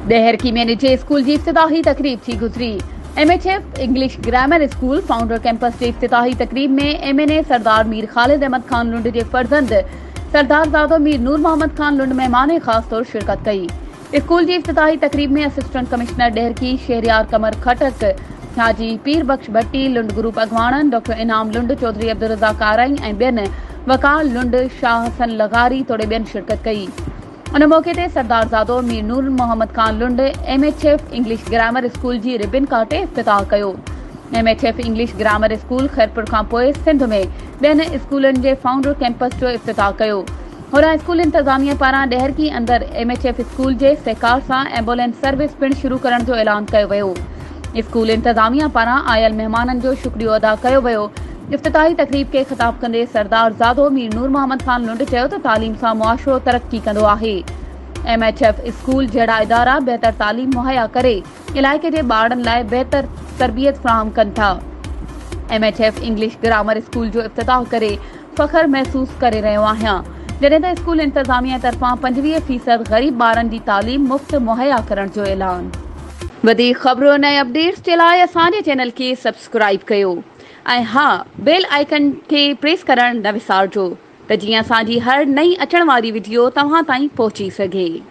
ڏهرڪي ۾ نجي اسڪول جي افتتاحي تقريب ٿي گذري. M H F English grammar school founder campus جي افتتاحي تقريب ۾ M N A Sardar Mir Khalid Ahmed Khan Lund جي فرزند سردار زادو مير نور محمد خان لنڊ مهمان خاص طور شرڪت ڪئي. اسڪول جي افتتاحي تقريب ۾ اسسٽنٽ ڪمشنر ڏهرڪي شهريار قمر خٽڪ، حاجي پير بخش ڀٽي، لنڊ گروپ اڳواڻن ڊاڪٽر انعام لنڊ، چوڌري عبدالرزاق آرائين ۽ ٻين وقار لنڊ، شاهه حسن لغاري توڙي ٻين شرڪت ڪئي. ان موقعي تي Sardar Zado Mir Noor Muhammad Khan Lund M H F English grammar school جي ربن ڪاٽي افتتاح ڪيو. M H F English grammar school Khairpur کانپوء سنڌ ۾ ٻين اسڪولن جي فائونڊر ڪئمپس جو افتتاح ڪيو. هوڏانهن اسڪول انتظاميه پاران ڏهرڪي اندر ايم ايڇ ايف اسڪول جي سهڪار سان ايمبولينس سروس پڻ شروع ڪرڻ جو اعلان ڪيو ويو. اسڪول انتظاميه پاران آيل مهمانن جو شڪريو ادا ڪيو ويو. افتتاحي تقريب کي خطاب ڪندي سردار زادو مير نور محمد خان لنڊ چيو ته تعليم سان معاشرو ترقي ڪندو آهي، ايم ايڇ ايف اسڪول جهڙا ادارا بهتر تعليم مهيا ڪري علائقي جي ٻارڙن لاء بهتر تربيت فراهم ڪن ٿا، M H F English grammar school جو افتتاح ڪري فخر محسوس ڪري رهيو آهيان، جڏهن ته اسڪول انتظاميه طرفان 25 فيصد غريب ٻارن جي تعليم مفت مهيا ڪرڻ جو اعلان. وڌيڪ خبرن ۽ اپڊيٽس جي لاء اسان جي چينل کي سبسڪرائيب ڪيو. ۽ ها بيل آئيڪن کي پريس ڪرڻ نه وسارجو ته جيئن اسان جي هر نئين اچڻ واري وڊيو توهان تائين پهچي سگهي.